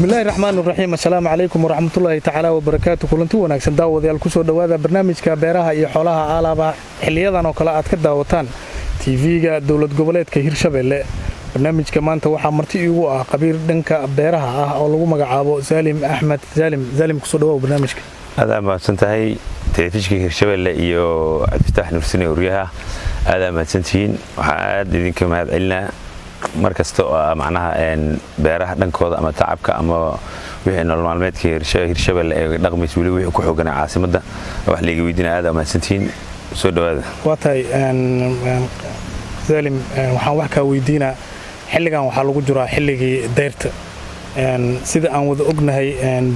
Bismillahi raxmaan raxiim. Assalaamu calaykum waraxmatullaahi tacaala wabarakaatu. Kulanti wanaagsan, daawadayaal, kusoo dhowaada barnaamijka beeraha iyo xoolaha. Aalaaba xiliyadan oo kale aad ka daawataan TV-ga dowlad goboleedka Hirshabelle. Barnaamijka maanta waxaa marti iigu ah khabiir dhanka beeraha ah oo lagu magacaabo Saalim Axmed Saalim. Saalim, kusoo dhawow barnaamijka. Aad aa mahadsan tahay. Telefishinka Hirshabelle iyo Cabdifitaax Nursine waryaha, aad aa mahadsantihiin. Waxaa aad idinka mahad celinaa mar kasta oo ah macnaha beeraha dhankooda ama tacabka ama wixii nolol maalmeedka Hirshabelle ee dhaqmaysa, weli wixii ku xooganaa caasimadda wax layga weydiina. Aad aa mahadsantihiin, soo dhowaada. Waa tahay, Saalim, waxaan wax kaa weydiinaa xilligan waxaa lagu jiraa xilligii dayrta. Sida aan wada ognahay,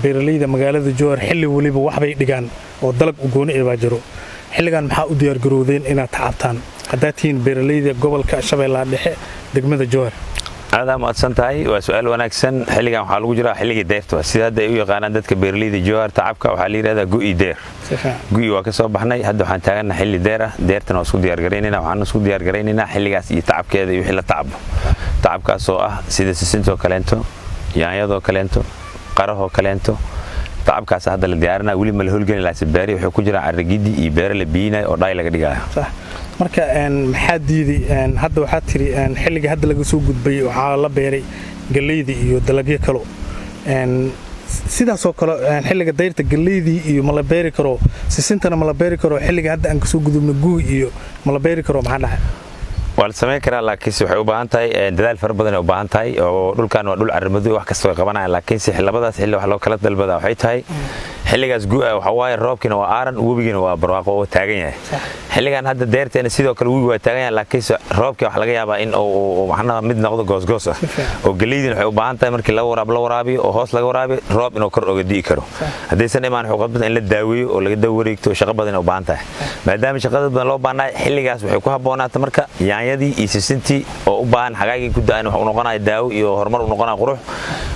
beeralayda magaalada Jowhar xilli weliba waxbay dhigaan oo dalag u gooni ee baa jiro. Xilligan maxaa u diyaargarowdeen inaad tacabtaan haddaad tihiin beeralayda gobolka Shabeellaha Dhexe, degmada Jowhar? Aadaa mahadsan tahay, waa su-aal wanaagsan. Xilligan waxaa lagu jiraa xilligii deyrta. Sida hadda ay u yaqaanaan dadka beeralayda Jowhar, tacabka waxaa la yidhahdaa gu'i deyr. Gu'i waa ka soo baxnay, hadda waxaan taaganna xilli deyr ah. Deyrtana waa isku diyaargaraynayna. Waxaan isku diyaargaraynaynaa xilligaas iyo tacabkeeda iyo wixii la tacabo, tacabkaasoo ah sida sisintoo kaleento, yaanyadoo kaleento, qarahoo kaleento. Tacabkaas hadda la diyaarinaa, weli ma la howlgeli lahaase beeri waxay ku jiraan carragidi iyo beere la biyinayo oo dhaay laga dhigayo. Marka maxaa diiday? Hadda waxaa tiri xilliga hadda laga soo gudbay waxaa la beeray galleyda iyo dalagyo kalo. Sidaasoo kale xilliga dayrta galleydii iyo ma la beeri karo? Sisintana ma la beeri karo? Xilliga hadda aan kasoo gudubno gu'i iyo ma la beeri karo? Maxaa dhacay? Waa la samayn karaa, laakiinse waxay u baahan tahay dadaal fara badan ay u baahan tahay, oo dhulkan waa dhul carrimadu, wax kasta way qabanayaan. Laakiinse labadaas xilli wax loo kala dalbadaa waxay tahay, xilligaas gu'a waxa waaye roobkiina waa aaran, webigiina waa barwaaqo oo taagan yahay. Xilligan hadda deerteena sidoo kale webigu waa taagan yahay, laakiinse roobkii waxa laga yaabaa in uu macnaha mid noqdo goosgoos ah, oo galeydina waxay u baahan tahay markii laga waraab la waraabiyo oo hoos laga waraabiyo, roob inuu kor oga di'i karo. Haddaysan imaan, wuxuu qabta in la daaweeyo oo laga dawa wareegto. Shaqo badan ay u baahan tahay. Maadaama shaqada badan loo baahnaa, xilligaas waxay ku haboonaata marka yaanyadii iyo sisintii oo u baahan xagaagii ku da'an wax u noqonaya daawo iyo horumar u noqonaya qurux,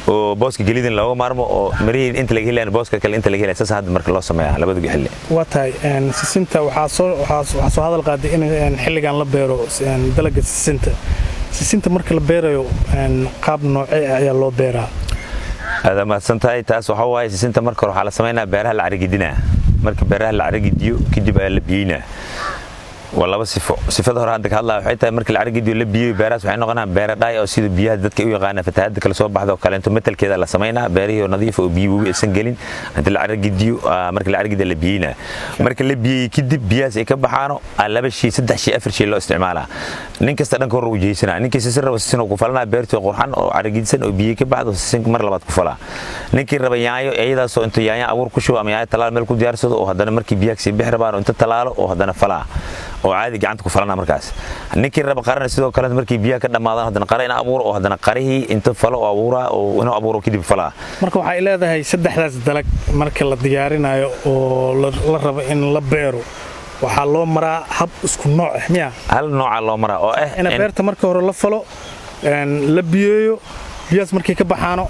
oo booska gelidin looga maarmo, oo mirihii inta laga helayan booska kale inta laga helaya. Saas hadda marka loo sameeyaa labada xilli. Waa tahay. Sisinta waxaa soo hadal qaaday in xilligan la beero dalagga sisinta. Sisinta marka la beerayo, qaab noocee ah ayaa loo beeraa? Aada mahadsan tahay. Taas waxa waaye, sisinta marka hore waxaa la samaynaa beeraha la carigidinaa. Marka beeraha la carigidiyo kadib ayaa la biyeynaa. Waa laba sifo. Sifada hore hadda ka hadlaya waxay tahay, marka la carigidiyo la biyeeyo, beerahaas waxay noqonayaan beera dhaay oo sida biyaha dadka u yaqaana fatahaadda kala soo baxda oo kaleento metalkeeda la samaynaa. Beerihii oo nadiif oo biyo webi aysan gelin inta la carigidiyo, marka la carigidiyo la biyeynaa. Marka la biyeeyo kadib, biyahaas ay ka baxaano, laba shay, saddex shay, afar shay loo isticmaalaa. Nin kasta dhanka hore u jeysanaa. Ninkii sisin raba, sisin ku falanaa, beertii qurxan oo carigidisan oo biyo ka baxdo sisin mar labaad ku falaa. Ninkii raba yaanyo, iyadaasoo intuu yaanyo abuur ku shubo ama yaanyo talaal meel ku diyaarsado, oo haddana markii biyaha kasii bixi rabaan oo inta talaalo oo haddana falaa oo caadi gacanta ku falana. Markaas ninkii raba qarana, sidoo kale markii biyaha ka dhamaadaan haddana qara ina abuuro oo haddana qarihii inta falo oo abuuraa oo inuu abuuro kadib falaa. Marka waxay leedahay saddexdaas dalag marka la diyaarinayo oo la rabo in la beero, waxaa loo maraa hab isku nooc ah, miya? Hal nooca loo maraa oo ah in beerta marka hore la falo, la biyeeyo, biyahaas markay ka baxaano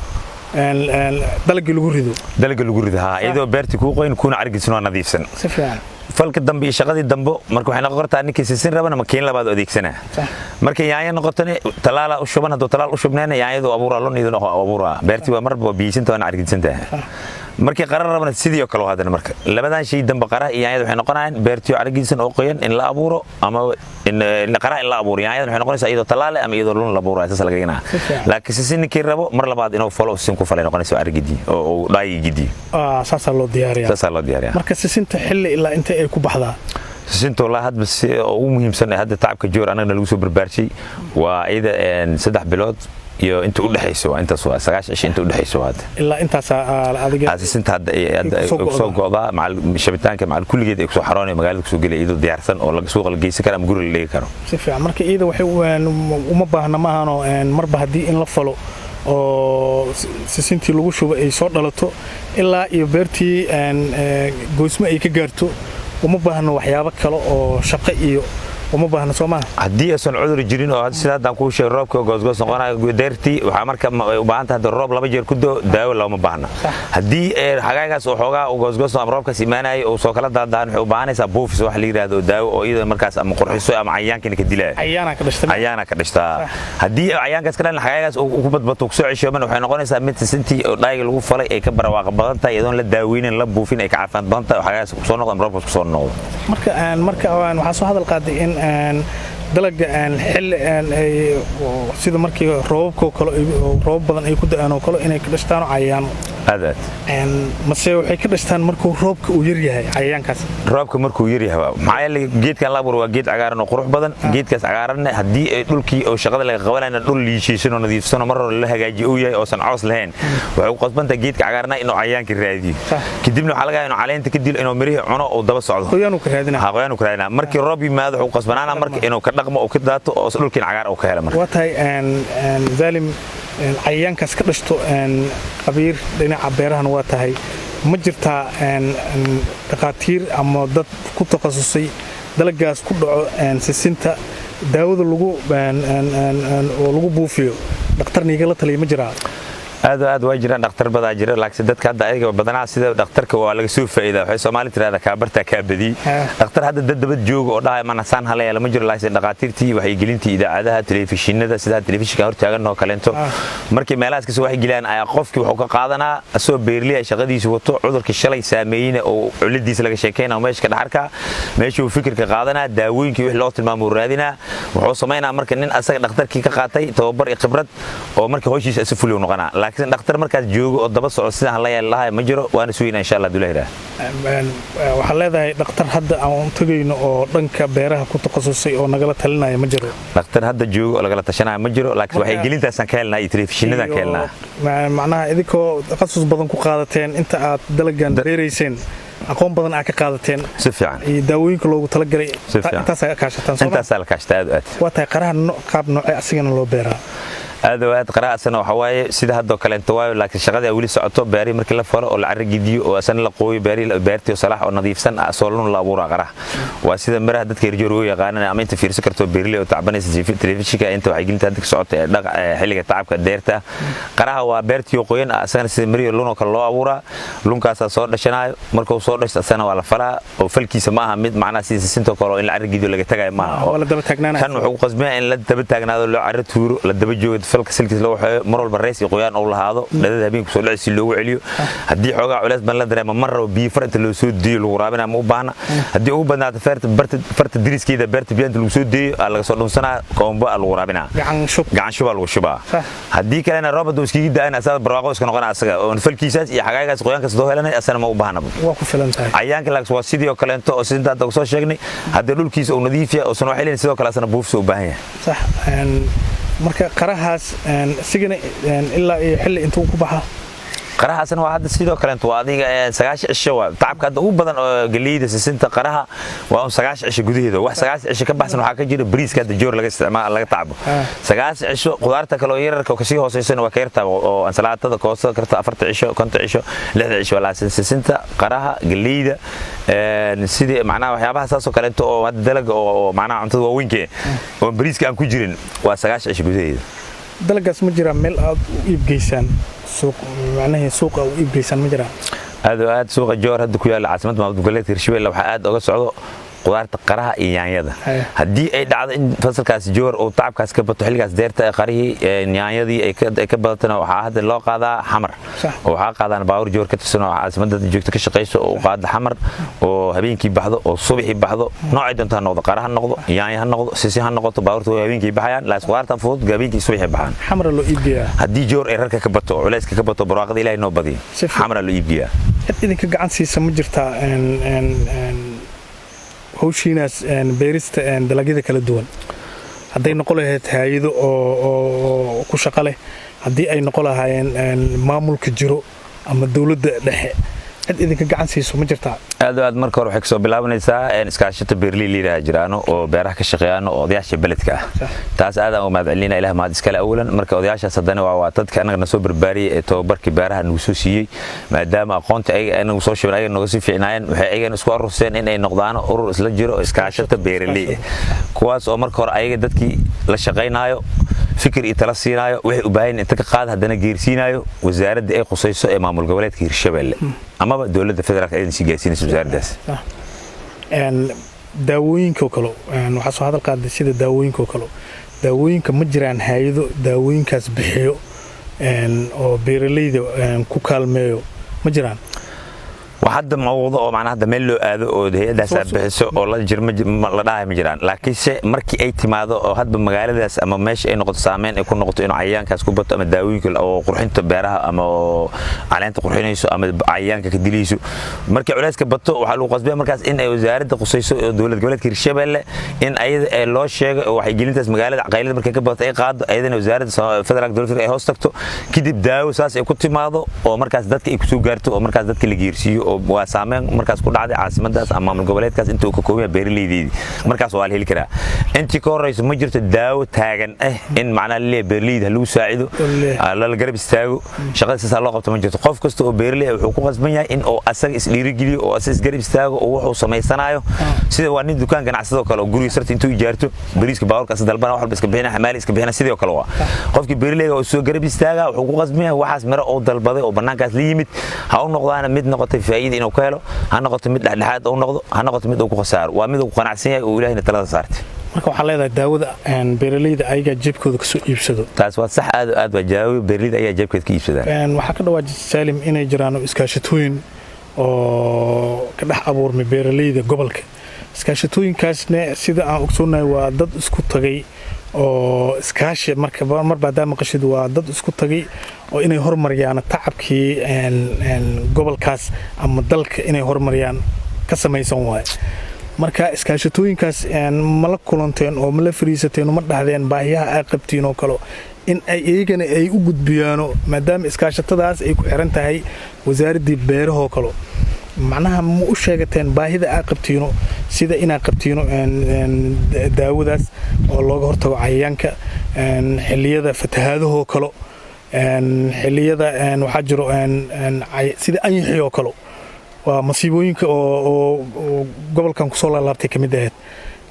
dalagii lagu rido. Dalagga lagu rido, haa, iyadoo beertii kuu qoyn kuuna cargisan oo nadiifsan. Si fiican. Falka dambe iyo shaqadii dambe marka waxay noqon kartaa, ninkii sisin rabana makiin labaad u adeegsanaa. Markay yaanyo noqotona, talaala u shuban. Hadduu talaal u shubnayna, yaanyadu abuuraa lon iyaduna abuuraa. Beertii waa marba biyeysinta waana cargidsantahay. Markii qarar rabana, sidii oo kale haddana. Marka labadan shay dambe, qaraha iyo yaanyada, waxay noqonayaan beertii oo cargidsan oo qoyan in la abuuro ama in qaraha in la abuuro. Yaanyada waxay noqonaysaa iyadoo talaale ama iyadoo lun la abuurayo, saas laga dhiganaa. Laakiin sisin ninkii rabo, mar labaad inuu falo, sisin ku falay noqonaysa, cargidi oo uu dhaayi gidiyo. Saasaa loo diyaariyaa. Saasaa loo diyaariyaa. Marka sisinta xilli ilaa inta ay ku baxdaa? Sisinta walaa hadba si ugu muhiimsan ee hadda tacabka Joor annagana lagu soo barbaarshay waa iyada 3 bilood iyo inta u dhexayso. Waa intaas, waa 90 cisho inta u dhexayso hadda. Ilaa intaas adiga Sisinta hadda hadda ay kusoo go'daa, macal shabitaanka, macal kulligeed ay kusoo xaroonay, magaalada kusoo gelay iyadoo diyaarsan oo suuqa la geysan karo ama guriga la dhigi karo. Si fiican. Marka iyada waxay uma baahna maahano marba haddii in la falo oo sisintii lagu shubo ay soo dhalato ilaa iyo beertii goysmo ay ka gaarto, uma baahno waxyaabo kale oo shaqo iyo Uma baahna, soo maaha? Haddii aysan cudur jirin oo sida haddaan kuu sheegay, roobka goosgoos noqonayo deertii, waxaa marka u baahan tahay hadda roob 2 jeer ku doo, daawo looma baahna. Haddii xagaagaas oo xoogaa uu goosgoos ama roobkaas imaanayo uu soo kala daadaan, waxay u baahanaysaa buufis wax la yidhaahdo oo daawo oo iyada markaas ama qurxiso ama cayayaankina ka dilaya. Cayayaanaa ka dhashtay. Cayayaana ka dhashtaa. Haddii cayayaankaas ka dhalin, xagaagaas uu ku badbato, kusoo ceshooman, waxay noqonaysaa mid sisintii oo dhaayiga lagu falay ay ka barwaaqa badan tahay, iyadoon la daaweynin, la buufin, ay ka caafimaad badan tahay oo xagaagaas kusoo noqdo ama roobkaas kusoo noqdo. Marka waxaa soo hadal qaaday in dalaga xilli ay sida markii roobabka oo kale, roobab badan ay ku da'aan oo kale, inay ka dhashtaan cayayaano. Aad aad. Mase waxay ka dhashtaan markuu roobka uu yar yahay cayayaankaas? Roobka markuu yar yahay. Maxaa yeelay geedkan la abuur waa geed cagaaran oo qurux badan. Geedkaas cagaaranna haddii ay dhulkii oo shaqada laga qabanayna dhul liishaysan oo nadiifsan oo mar hore la hagaajiyo uu yahay oosan caws lahayn, waxay ku qasbantahay geedka cagaarna inuu cayayaankii raadiyo. Kadibna waxaa laga yaabaa inuu caleenta ka dilo, inuu mirihii cuno oo daba socdo. Qoyaanuu ka raadinaa. Ha, qoyaanuu ka raadinaa. Markii roob yimaado, wuxuu qasbanaana marka inuu ka dhaqmo oo ka daato oo dhulkiin cagaar uu ka helo marka. Waa tahay. Zaalim, cayayaankaas ka dhashto, khabiir dhinaca beerahana waa tahay, ma jirtaa dhakhaatiir ama dad ku takhasusay dalagaas ku dhaco sisinta, daawada lagu oo lagu buufiyo, dhakhtar niigala taliya ma jiraa? Aad aad waa jiraan, dhakhtar badaa jira, laakiin dadka hadda ayaga badanaa sida dhakhtarka waa laga soo faa'iidaa. Waxay Soomaali tiraahdaa "kaa bartaa kaa badiyey". Dhakhtar hadda dad dabad jooga oo dhahay mana saan halaya lama jiro, laakiin dhakhaatiirtii waxay gelintii idaacadaha, telefishinada, sida telefishinka hortaagan oo kaleento, markii meelahaas kasoo waxay geliyaan ayaa qofkii wuxuu ka qaadanaa asoo beerley ay shaqadiisa wato, cudurkii shalay saameeyeyna oo ciladiisa laga sheekeyna meesha ka dhaxarka, meeshuu fikirka qaadanaa, daawooyinkii wixii loo tilmaamo uu raadinaa. Wuxuu samaynaa marka nin asaga dhakhtarkii ka qaatay tababar iyo khibrad oo marka howshiisa isa fuliyo noqonaa, laakiin dhakhtar markaas joogo oo daba soco sidaan la yeelahay ma jiro. Waana sugeynaa, insha Allah, dula yidhaah. Waxaad leedahay dhakhtar hadda aan tagayno oo dhanka beeraha ku takhasusay oo nagala talinaya ma jiro? Dhakhtar hadda joogo oo lagala tashanaya ma jiro, laakiin waxay gelintaasaan ka helnaa iyo telefishinadaan ka helnaa. Macnaha idinkoo takhasus badan ku qaadateen inta aad dalagan beerayseen, aqoon badan aad ka qaadateen si fiican iyo daawooyinka loogu talagalay, intaasaa kaashataan? Intaasaa la kaashtaa, aad aad. Waa tahay. Qaraha qaab noocee asigana loo beeraa? Aad oo aad. Qaraa'asana waxa waaye sida haddoo kaleento waayo, laakiin shaqadii ay weli socoto. Beerihii markii la falo oo la carro gidiyo oo asana la qooyo, beerihii beertii oo salaax oo nadiifsan ah soolun la abuuraa. Qaraha waa sida miraha dadka herjoor ugu yaqaanaan ama inta fiirsan karto beerley oo tacbanaysa telefishinka inta waxay gelinta hadda ka socota ee dhaq xilliga tacabka deerta. Qaraha waa beertii oo qoyan ah, asagana sida mirihii lun oo kale loo abuuraa. Lunkaasaa soo dhashanayo. Markuu soo dhashto, asagana waa la falaa oo falkiisa ma aha mid macnaha sida sisintoo kale oo in la carro gidiyo laga tagayo maaha. Kan wuxuu ku qasbaya in la daba taagnaado, loo carro tuuro, la daba joogo, falka silkiis loo waxeeyo, mar walba reys iyo qoyaan uu lahaado, dhadada habeenku soo dhici si loogu celiyo. Haddii xoogaa culeys ban la dareemo, mar rabo biyo far inta loo soo deeyo lagu raabinaa ma u baahna. Haddii ugu badnaato feerta barta farta diriskeeda beerta biyo inta lagu soo deeyo aa laga soo dhunsanaa, koombo aa lagu raabinaa, gacan shubaa lagu shubaa. Haddii kalena roob hadduu iskaga da'ana, asaga barwaaqo iska noqona asaga oon falkiisaas iyo xagaagaas qoyaankaas doo helanay, asana ma u baahnaba. Waa ku filan tahay. Cayaanka laakiin waa sidii oo kaleento oo sidii hadda soo sheegnay. Haddii dhulkiisa uu nadiif yahay uusan wax helin, sidoo kale asana buufsa u baahan yahay. Sax. Marka qarahaas isigana ilaa iyo xilli intuu ku baxa? Qarahaasna waa hadda sidoo kaleento, waa adiga 90 cisho. Waa tacabka hadda ugu badan oo galleyda, sisinta, qaraha waa un 90 cisho gudaheeda. Wax 90 cisho ka baxsan waxaa ka jira bariiska hadda joor laga isticmaalo, laga tacbo 90 cisho. Qudaarta kale oo yararka oo kasii hooseysana waa ka yartaa, oo ansalaatada, koostada karta 40 cisho, 50 cisho, 60 cisho. Laakiin sisinta, qaraha, galleyda, sidii macnaha waxyaabaha saasoo kaleento oo hadda dalaga oo macnaha cuntada waaweynke oo bariiska aan ku jirin waa 90 cisho gudaheeda. Dalagaas ma jiraa meel aad u iibgeysaan, suuq, macnahii suuqa u iibgeysaan ma jiraa? Aad oo aad. Suuqa Joor hadda ku yaalla caasimadda maamul goboleedka Hirshabelle waxaa aad oga socdo qudaarta qaraha iyo yaanyada. Haddii ay dhacdo in fasalkaas Joor uu tacabkaas ka bato, xilligaas deerta ee qarihii, yaanyadii ay ka badatana, waxaa hadda loo qaadaa Xamar, oo waxaa qaadaan baawur Joor ka tirsan oo caasimadda joogto ka shaqayso oo u qaada Xamar, oo habeenkii baxdo oo subaxii baxdo. Noocay doonto ha noqdo, qara ha noqdo, yaanya ha noqdo, sisi ha noqoto, baawurta way habeenkii baxayaan, laakiin qudaartan fudud habeenkii subaxii baxaan. Xamra loo iibgeeyaa? Haddii Joor ay rarka ka bato oo culayska ka bato, barwaaqada Ilaahay noo badiyo, Xamra loo iibgeeyaa. Cid idinka gacan siisa ma jirtaa hawshiinaas beerista dalagyada kala duwan? Hadday noqon lahayd hay-ado oo ku shaqo leh, haddii ay noqon lahaayeen maamulka jiro ama dowladda dhexe, Cid idinka gacan siiso ma jirtaa? Aad o aad. Marka hore waxay kasoo bilaabanaysaa iskaashata beerley liidaha jiraano oo beeraha ka shaqeeyaano oo odayaasha beledka ah. Taas aad aan u mahad celinaa, Ilaah mahad iskale awalan. Marka odayaashaas haddana waa dadka annaga nasoo barbaariyey ee tababarkii beeraha nagu soo siiyey. Maadaama aqoonta ayaga anagu soo shubin, ayaga nooga sii fiicnaayeen, waxay ayagana isku arurseen in ay noqdaan urur isla jiro oo iskaashata beeraley ah, kuwaas oo marka hore ayaga dadkii la shaqaynaayo, fikir iyo tala siinaayo, waxay u baahan inta ka qaada, haddana geersiinaayo wasaaradda ay khusayso ee maamul goboleedka Hirshabelle amaba dowladda federaalka ayadana sii gaarsiinaysa wasaaraddaas. Daawooyinka oo kale waxaa soo hadal qaaday, sida daawooyinka oo kale, daawooyinka ma jiraan hay-ado daawooyinkaas bixiyo oo beeraleyda ku kaalmeeyo ma jiraan? Wax hadda mawduuc oo macnaha hadda meel loo aado oo hay-adaas aad bixiso oo la jir la dhahay ma jiraan. Laakiinse markii ay timaado oo hadba magaaladaas ama meesha ay noqoto saameyn ay ku noqoto inuu cayayaankaas ku bato ama daawooyinka oo qurxinta beeraha ama oo caleenta qurxinayso ama cayayaanka ka dilayso, markii culayska bato, waxaa lagu qasbaya markaas in ay wasaaradda qusayso oo dowlad goboleedka Hirshabelle in ayada ee loo sheego oo waxaygelintaas magaalada qaylada markay ka badato ay qaado, ayadana wasaaradda federaalka dowladda ay hoos tagto. Kadib daawo saas ay ku timaado oo markaas dadka ay kusoo gaarto oo markaas dadka la geersiiyo, oo waa saameyn markaas ku dhacday caasimadaas ama maamul goboleedkaas inta uu ka kooban yahay beeraleydeedii, markaas waa la heli karaa. Intii ka horeyso ma jirto daawo taagan in macnaha la leeyahay beeraleyda ha lagu saacido, lala garab istaago, shaqada sidaa loo qabto ma jirto. Qof kasta oo beeraley ah wuxuu ku qasban yahay in uu asaga isdhiirigeliyo oo asaga isgarab istaago oo wuxuu samaysanayo, sida waa nin dukaan ganacsadoo kale oo guriga sarta intuu ijaarto, bariiska baabuurka asa dalbana, wax walba iska bixina, xamaali iska bixina, sidoo kale waa qofkii beeraleyga oo soo garab istaaga. Wuxuu ku qasban yahay waxaas miro oo dalbaday oo bannaankaas la yimid ha u noqdaana mid noqotay faa'iida inuu ka helo, ha noqoto mid dhexdhexaad uu noqdo, ha noqoto mid uu ku khasaaro, waa mid uu ku qanacsan yahay oo Ilaahayna talada saartay. Marka waxaa leedahay daawada beeraleyda ayagaa jeebkooda kasoo iibsado? Taas waa sax, aad aad waa jaawo, beeraleyda ayaa jeebkeed ka iibsadaan. Waxaa ka dhawaajisay, Saalim, inay jiraan iskaashatooyin oo ka dhex abuurmay beeraleyda gobolka. Iskaashatooyinkaasna sida aan ogsoonahay waa dad isku tagay oo iskaashi. Marka marba haddaa maqashid waa dad isku tagay oo inay hormariyaan tacabkii gobolkaas ama dalka inay horumariyaan ka samaysan waaye. Marka iskaashatooyinkaas ma la kulanteen oo ma la fariisateen oo ma dhahdeen baahiyaha ay qabtiin oo kale in ay iyagana ay u gudbiyaano, maadaama iskaashatadaas ay ku xiran tahay wasaaraddii beerahoo kale? Macnaha ma u sheegateen baahida aa qabtiino, sida inaa qabtiino daawadaas oo looga hortago cayayaanka xilliyada fatahaadahoo kale, xilliyada waxaa jiro sida anyaxii oo kale, waa masiibooyinka oo gobolkan kusoo laalaabtay ka mid ahayd?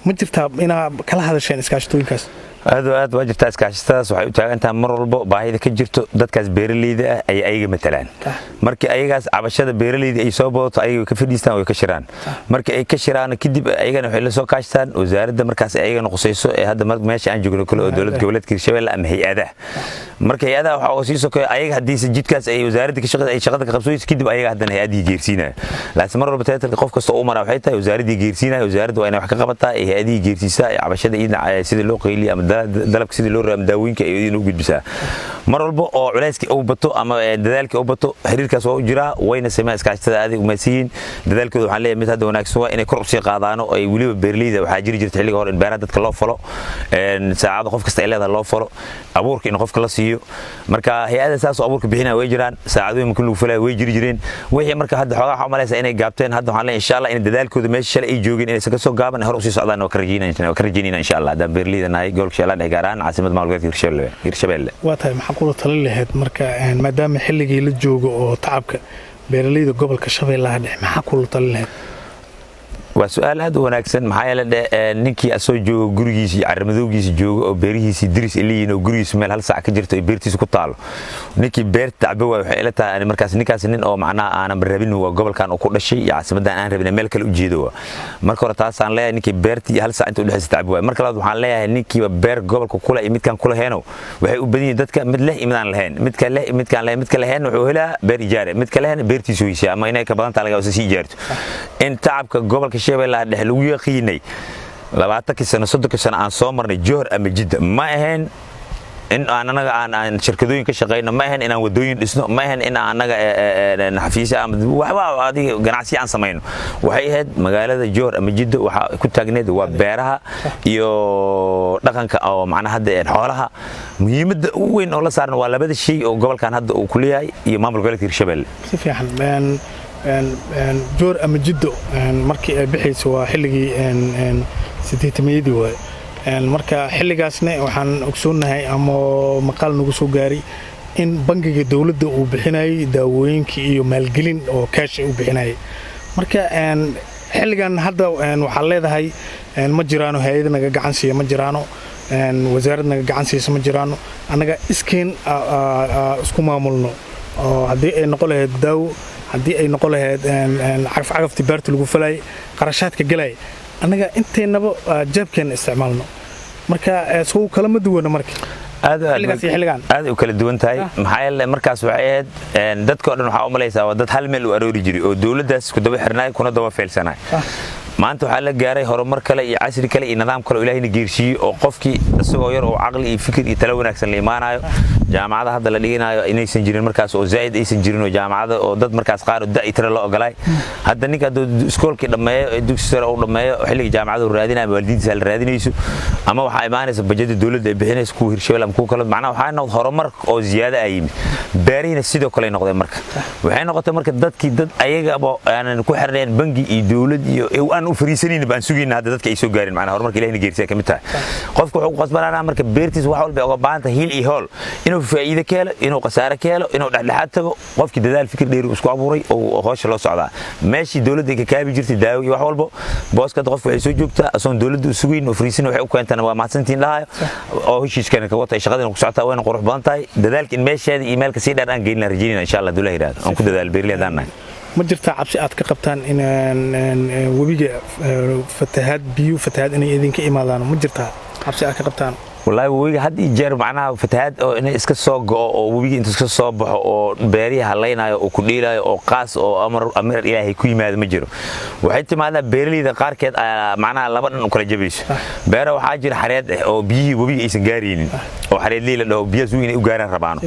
Ma jirtaa inaa kala hadasheen iskaashatooyinkaas? Aad oo aad waa jirtaa. Iskaashatadaas waxay u taagan tahay mar walbo baahida ka jirto dadkaas beeraleyda ah ayay ayaga matalaan. Markii ayagaas cabashada beeraleyda ay soo badato, ayaga way ka fadhiistaan, way ka shiraan. Markii ay ka shiraan kadib, ayagana waxay la soo kaashtaan wasaaradda markaas ayagana qusayso ee hadda meesha aan joogno kale oo dowlad goboleedka Hirshabelle ama hay-adaha. Marka hay-adaha waxaa uga sii sokeeya ayaga, haddiise jidkaas ay wasaaradda ka shaqada ay shaqada ka qabsooyso, kadib ayaga haddana hay-addii geersiinaya. Laakiin mar walba taytalka qof kasta oo u maraa waxay tahay wasaaraddii geersiinaya. Wasaaradda waa inay wax ka qabataa ee hay-adihii geersiisaa ee cabashada iyo sida loo qayliya ama dalabka sidii loo rabo ama daawooyinka ay idin u gudbisaa. Mar walba oo culayskii uu bato ama dadaalkii uu bato, xiriirkaas waa u jiraa, wayna sameeyaan iskaashatada. Aaday umaadsiyiin dadaalkooda. Waxaan leeyahay mid hadda wanaagsan waa inay kor usii qaadaano ay weliba beeraleyda. Waxaa jiri jirta xilliga hore in beeraha dadka loo falo, saacada qof kasta ay leedahay loo falo, abuurka in qofka la siiyo. Marka hay-ada saas oo abuurka bixinaya way jiraan, saacadooyin markii lagu falaya way jiri jireen wixii. Marka hadda xoogaa waxaa umalaysaa inay gaabteen. Hadda waxaan leeyahay insha Allah in dadaalkooda meesha shalay ay joogeen inaysan kasoo gaaban, hore usii socdaan waa ka rajaynayna insha Allah, haddaan beeraleyda nahay gobolka Shabeellaha Dhexe, gaar ahaan caasimada maamul goboleedka Hirshabelle. Waa tahay. Maxaa kula talin lahayd marka, maadaama xilligii la joogo oo tacabka beeraleyda gobolka Shabeellaha Dhexe, maxaa kula talin lahayd? Waa su-aal aad u wanaagsan. Maxaa yeele ninkii asoo joogo gurigiisi iyo caramadowgiisi joogo oo beerihiisii diris ay leeyihiin oo gurigiisa meel hal saac ka jirto ay beertiisa ku taalo, ninkii beerta tacbo waay, waxay ila tahay markaas ninkaas nin oo macnaha aanan rabin waa gobolkan uu ku dhashay iyo caasimadan aan rabin, meel kale u jeedo waa. Marka hore taasaan leeyahay, ninkii beertii iyo hal saac inta udhexaysa tacbo waay. Marka labaad waxaan leeyahay ninkiiba beer gobolka kule iyo midkaan kula heeno, waxay u badan yihiin dadka mid leh iyo mid aan lahayn. Midka leh iyo midkaan lahayn, midka lahayn wuxuu helaa beer ijaare, midka lehna beertiisu weysaa ama inay ka badan tahay laga yaabo sii ijaarto. In tacabka gobolka Shabeellaha Dhexe lagu yaqiinay 20kii sano, 30kii sano aan soo marnay Johor ama Jidda ma ahayn in aan anaga aan shirkadooyin ka shaqeyno, ma ahayn inaan wadooyin dhisno, ma ahayn in aan anaga xafiisyo ama waxba adiga ganacsi aan samayno. Waxay ahayd magaalada Johor ama Jidda waxaa ku taagneed waa beeraha iyo dhaqanka oo macnaha hadda xoolaha. Muhiimadda ugu weyn oo la saaran waa labada shay oo gobolkan hadda uu ku leeyahay iyo maamul goboleedka Hirshabelle. Si fiican. Joor ama Jiddo markii ay bixayso waa xilligii 80-meeyadii waaye. Marka xilligaasna waxaan ogsoonnahay ama maqaal nagu soo gaaray in bangiga dowladda uu bixinayay daawooyinka iyo maalgelin oo kaash uu bixinayay. Marka xilligan hadda waxaa leedahay ma jiraano hay-ad naga gacan siiya, ma jiraano wasaarad naga gacan siisa, ma jiraano. Annaga iskeen isku maamulno, oo haddii ay noqon lahayd daawo, haddii ay noqon lahayd cagafcagaftii beerta lagu falayay, qarashaadka galay, annaga inteennaba jeebkeenna isticmaalno. Marka sow kalama duwana marka xilligaas iyo xilligan? Aad u kala duwan tahay. Maxaa yeele, markaas waxay ahayd dadka o dhan waxaa u malaysaa waa dad hal meel u aroori jiray oo dowladdaas ku daba xirnaay kuna daba feelsanaay. Maanta waxaa la gaaray horumar kale iyo casri kale iyo nidaam kale oo Ilaahayna geersiiyey, oo qofkii isagoo yar oo caqli iyo fikir iyo talo wanaagsan la imaanayo. Jaamacada hadda la dhiganayo inaysan jirin markaas oo zaa'id aysan jirin, oo jaamacada oo dad markaas qaar oo da' tira la ogolaay. Hadda ninka hadduu iskoolkii dhammeeyo ee dugsi sare uu dhammeeyo, xilliga jaamacada uu raadinayo ama waalidiintiisa la raadinayso ama waxaa imaanaysa bajada dowladda ay bixinayso, kuwa Hirshabelle ama kuwa kale. Macnaha waxaa noqd horumar oo ziyaada ah yimid. Beerihiina sidoo kale ay noqdeen. Marka waxay noqotay marka dadkii dad ayagaba aanan ku xirnayn bangi iyo dowlad iyo aan u fariisanaynin baan sugayna hadda dadka ay soo gaarin. Macnaha horumarka Ilahina geersiya ka mid tahay. Qofka wuxuu ku qasbanaanaa marka beertiisa wax walba uga baahan tahay hiil iyo hool, inuu faa'iido ka helo, inuu khasaare ka helo, inuu dhexdhexaad tago. Qofkii dadaal fikir dheeri isku abuuray oo howsha loo socdaa, meeshii dowladda ay ka kaabi jirtay daawo iyo wax walbo, booska hadda qofka waxay soo joogtaa asoon dowladda u sugayn oo fariisin. Waxay u keentaan waa mahadsantiin dhahayo oo heshiiskana ka wata, shaqadina ku socotaa, wayna qurux badan tahay. Dadaalka in meesheeda iyo meel kasii dheer aan geynina rajaynayna, insha Allah, dowlaha yidhahdo aan ku dadaalo beerley haddaan nahay. Ma jirtaa cabsi aad ka qabtaan in webiga fatahaad, biyo fatahaad inay idinka imaadaan? Ma jirtaa cabsi aad ka qabtaan? Wallaahi, webiga had iyo jeer macnaha fatahaad oo inay iska soo go'o oo webiga intuu iska soo baxo oo beerihi halaynayo oo ku dhiilayo oo qaas oo amar amar Ilaahay ku yimaado ma jiro. Waxay timaadaa beeraleyda qaarkeed ayaa macnaha laba dhan u kala jabayso. Beera waxaa jira xareed ah oo biyihii webiga aysan gaaraynin, oo xareedley la dhaho, biyahaas webiga inay u gaaraan rabaano.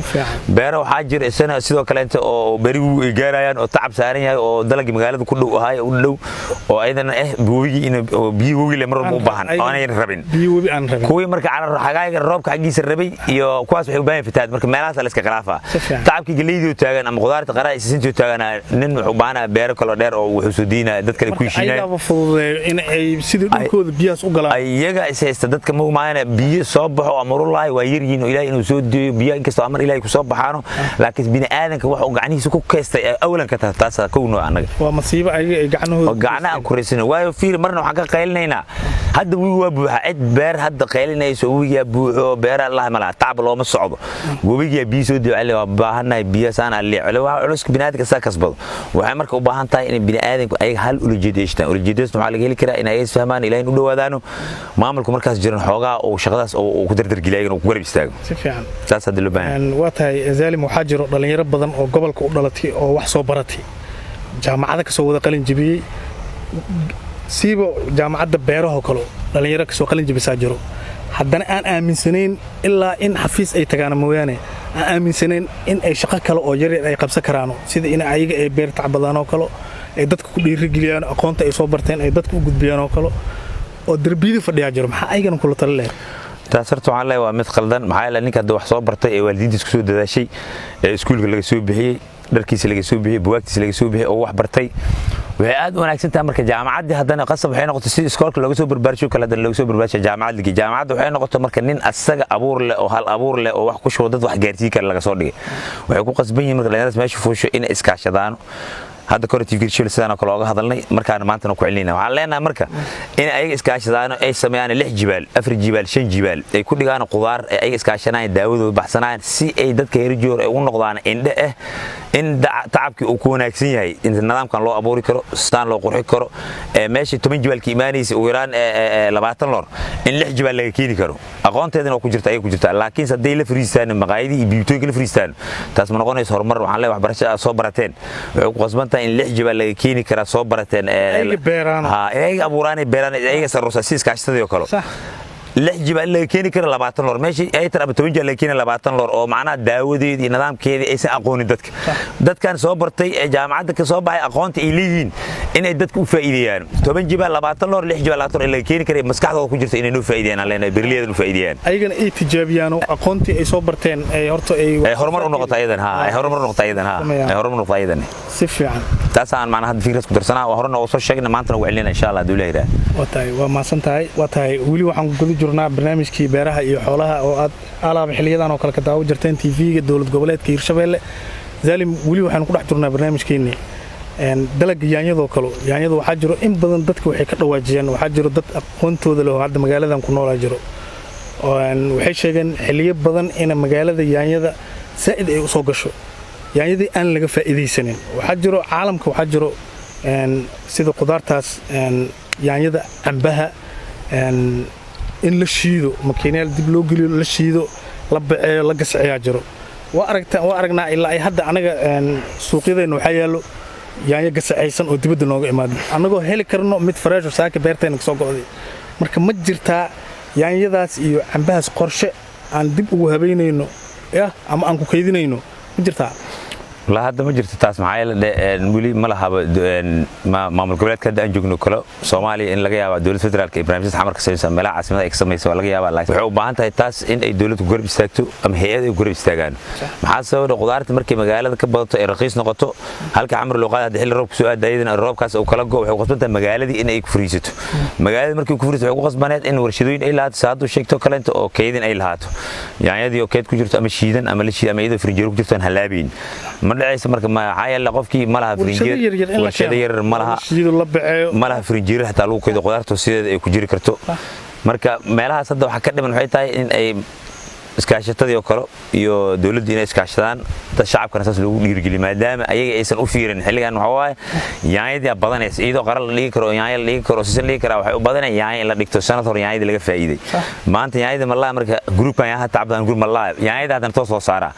Beera waxaa jira isana sidoo kaleente oo beri webigu ay gaarayaan oo tacab saaran yahay oo dalagii magaalada ku dhow ahay u dhow oo ayadana ah webigii in oo biyihii webiga le mar walba u baahan oo aanay rabin. Biyo webi aan rabin. Kuwii marka carar xagaaga roobka xaggiisa rabay iyo kuwaas waxay u baahan fatahaad. Marka meelahaas la iska khilaafaa. Tacabkii galeydii taagan ama khudaarta qaraha sisintii taagan, nin wuxuu u baahanaa beero kale dheer oo wuxuu soo diinaya dad kale ku heshiinaya. Ayagaaba fududeeyo in ay sidii dhulkooda biyahaas u galaan. Ayaga is haysta dadka mugmaayana. Biyo soo baxo amrulahi waa yaryihiin oo Ilaahay inuu soo deeyo biyo, inkastoo amar Ilaahay ku soo baxaano, laakiin bini aadanka wax uu gacnihiisa ku kaystay awalan ka tahay taas kow noo annaga. Waa masiibo ayaga ay gacnahooda oo gacnaha aan ku raysano. Waayo, fiiri, marna waxaan ka qaylinaynaa hadda webigu waa buuxa. Cid beer hadda qaylinayso webigaa buuxo beera Allah ma laha, tacab looma socdo, webigaa biyo soo diyo waa baahannahay, biyo saan alle waa culuska bini'aadamka saa kasbado. Waxay marka u baahan tahay in bini'aadamku ayaga hal ulajeedo yeeshtaan. Ulajeedadaasna waxaa laga heli karaa in ayaga isfahmaan, Ilaahin u dhowaadaano, maamulku markaas jiran xoogaa uu shaqadaas uu ku dardargeliyo, ayagana uu ku garab istaago. Si fiican. Saas hadda loo baahan. Waa tahay Zaalim. Waxaa jiro dhalinyaro badan oo gobolka u dhalatay oo wax soo baratay, jaamacada kasoo wada qalin jebiyey, siiba jaamacadda beerahoo kale dhalinyaro kasoo qalin jebisaa jiro, haddana aan aaminsanayn ilaa in xafiis ay tagaan mooyaane, aan aaminsanayn in ay shaqo kale oo yaryar ay qabsan karaano, sida in ayaga ay beer tacbadaan oo kale, ay dadka ku dhiirigeliyaan aqoonta ay soo barteen, ay dadka u gudbiyaan oo kale, oo darbiyada fadhiyaa jiro. Maxaa ayagana kula tali lahayd? Taas horta waxaan leeyahay waa mid qaldan. Maxaa yeelay, ninka hadda wax soo bartay ee waalidiintiis kusoo dadaashay, ee iskuulka laga soo bixiyey, dharkiisa laga soo bixiyey, buwaagtiisa laga soo bixiyey oo wax bartay, waxay aad u wanaagsan tahay. Marka jaamacaddii haddana qasab waxay noqotay si iskoolka looga soo barbaarsho kale haddana looga soo barbaarsho jaamacad ligi. Jaamacadda waxay noqotay marka nin asaga abuur leh oo hal abuur leh oo wax ku shubo, dad wax gaarsiin kara laga soo dhigay. Waxay ku qasban yihiin marka dhalinyaradaas meesha fuusho inay iskaashadaano. Hadda kore TV Hirshabelle sidaan oo kale ooga hadalnay, markaana maantana ku celinayna. Waxaan leenahay marka in ayaga iskaashadaano, ay sameeyaan 6 jibaal, 4 jibaal, 5 jibaal ay ku dhigaan qudaar, ay ayaga iskaashanayaan, daawadooda baxsanayaan, si ay dadka reer Joor ay u noqdaan indhe ah in tacabkii uu ku wanaagsan yahay, in nidaamkan loo abuuri karo, sidaan loo qurxi karo, meeshii 10 jibaal ka imaanaysa ugu yaraan 20 loor in 6 jibaal laga keeni karo. Aqoonteedana waa ku jirta, ayaga ku jirta. Laakiin hadday la fariistaan maqaayadii iyo biibtooyinka la fariistaan, taas ma noqonayso horumar. Waxaan leeyahay waxbarashada aad soo barateen waxay ku qasban tahay in 6 jibaal laga keeni karaa soo barateen. Ayaga beeraan. Ha, ayaga abuuraan, beeraan, ayaga saruusa si iskaashatadii oo kale. Sax. 6 jibaa laga keeni kara 20 loor, meeshii ay tar ama 10 jibaa laga keeni 20 loor, oo macnaha daawadeedii iyo nidaamkeedii aysan aqoonin dadka. Dadkan soo bartay ee jaamacadda ka soo baxay aqoonta ay leeyihiin inay dadka u faa'iideeyaan. 10 jibaa 20 loor, 6 jibaa 20 loor laga keeni kara, maskaxdooda ku jirta inay noo faa'iideeyaan aan leenahay, beeraleyda u faa'iideeyaan, ayagana ay tijaabiyaan oo aqoontii ay soo barteen ay horta ay horumar u noqoto ayadan, ha, ay horumar u noqoto ayadan, ha, ay horumar u noqoto ayadan. Si fiican. Taasaan macnaha hadda fikrad ku darsanaa, waa horena oo soo sheegnay, maantana ugu celinayna insha Allah hadduu Ilaahay yidhaahdo. Waa tahay, waa mahadsan tahay. Waa tahay, weli waxaan ku guda jirnaa barnaamijkii beeraha iyo xoolaha oo aad alaaba xiliyadan oo kale ka daawo jirteen TV-ga dowlad goboleedka Hirshabeelle. Zaalim, weli waxaanu ku dhex jirnaa barnaamijkeennii dalagga yaanyadoo kale. Yaanyada waxaa jiro in badan dadka waxay ka dhawaajiyeen, waxaa jiro dad aqoontooda leh oo hadda magaaladan ku noolaa jiro, waxay sheegeen xiliyo badan ina magaalada yaanyada saa'id ay u soo gasho, yaanyadii aan laga faa'iidaysanin. Waxaa jiro caalamka, waxaa jiro sida qudaartaas yaanyada, cambaha in la shiido, makiinayaal dib loo geliyo, la shiido, la baceeyo, la gasceeyaa jiro. Waa aragta, waa aragnaa ilaa ay hadda anaga suuqyadeenna waxaa yaallo yaanyo gasacaysan oo dibadda nooga imaada, annagoo heli karno mid fresh oo saaka beerteenna kasoo go'day. Marka ma jirtaa yaanyadaas iyo cambahaas qorshe aan dib ugu habaynayno yah ama aan ku kaydinayno, ma jirtaa? La hadda ma jirto taas, maxaa yeele weli ma lahaba maamul goboleedka hadda aan joogno kale Soomaaliya in laga yaabo dowladda federaalka ee barnaamijyada xamarka samaysa, meelaha caasimada ay ka samaysa waa laga yaabaa, laakiin waxay u baahan tahay taas in ay dowladdu garab istaagto ama hay'ad ay garab istaagaan. Maxaa sababa qudaarta markay magaalada ka badato ay raqiis noqoto, halka xamar loo qaado, hadda xilli roobka soo aada ayadana roobkaas uu kala go, waxay ku qasban tahay magaaladii in ay ku fariisato. Magaaladii markay ku fariisato waxay ku qasbaneed in warshadooyin ay lahaato, saadu sheegto kaleento oo kaydin ay lahaato, yaanyadii oo keyd ku jirto ama shiidan ama la shiidan ama iyadoo frinjeer ku jirto aan halaabayn ma dhacaysa. Marka maxaa yeele qofkii ma laha frinjeer, warshado yaryar ma laha, ma laha frinjeer xataa lagu kaydo qudaarta sideeda ay ku jiri karto. Marka meelahaas hadda waxa ka dhiman waxay tahay in ay iskaashatadii oo kale iyo dowladdu inay iskaashadaan, dad shacabkana saas loogu dhiirigeliyo, maadaama ayaga aysan u fiirin. Xilligan waxa waaye yaanyadii badanaysa, iyadoo qara la dhigi karo, yaanya la dhigi karo, sisin la dhigi karaa, waxay u badanaya yaanya in la dhigto. Sanad hor yaanyadii laga faa'iiday, maanta yaanyada malaa. Marka gruupkan yaanya tacabdan gruup malaa yaanyada haddana toos loo saaraa.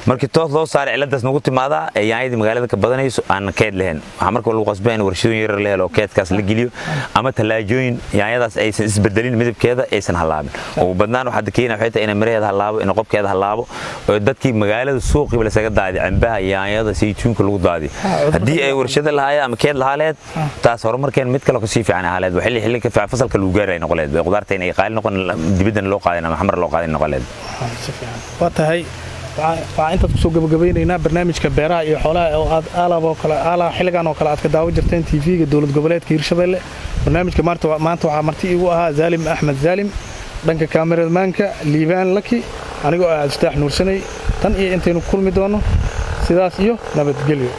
Markii toos loo saaray ciladaas nagu timaadaa ee yaanyadii magaalada ka badanayso aan keyd lahayn, waxaa marka lagu qasbay in warshadooyin yaryar la helo oo keydkaas la geliyo ama talaajooyin yaanyadaas aysan isbedelin midabkeeda, aysan halaabin. Ugu badnaan waxaa keena waxay tahay inay miraheeda halaabo, in qobkeeda halaabo oo dadkii magaalada suuqiiba lasaga daadiyo, cambaha, yaanyada, saytuunka lagu daadiyo. Haddii ay warshado lahaayeen ama keed lahaa lehed, taas horumarkeen mid kale kasii fiican ahaa lehed, waa xilli xilli ka fiican fasalka lagu gaaray noqon lehed, qudaarta in ay qaali noqon, dibaddana loo qaadin ama xamar loo qaadin noqon lehed. Waa tahay, waxaa intaad kusoo gabagabeynaynaa barnaamijka beeraha iyo xoolaha oo aad aalaba oo kale aala xilligan oo kale aad ka daawo jirteen TV-ga dowlad goboleedka Hirshabeelle. Barnaamijka maanta waxaa marti iigu ahaa Zaalim Axmed Zaalim, dhanka kaameramaanka Liibaan Laki, anigoo ah Cabdifataax Nuursanay. Tan iyo intaynu kulmi doono, sidaas iyo nabadgelyo.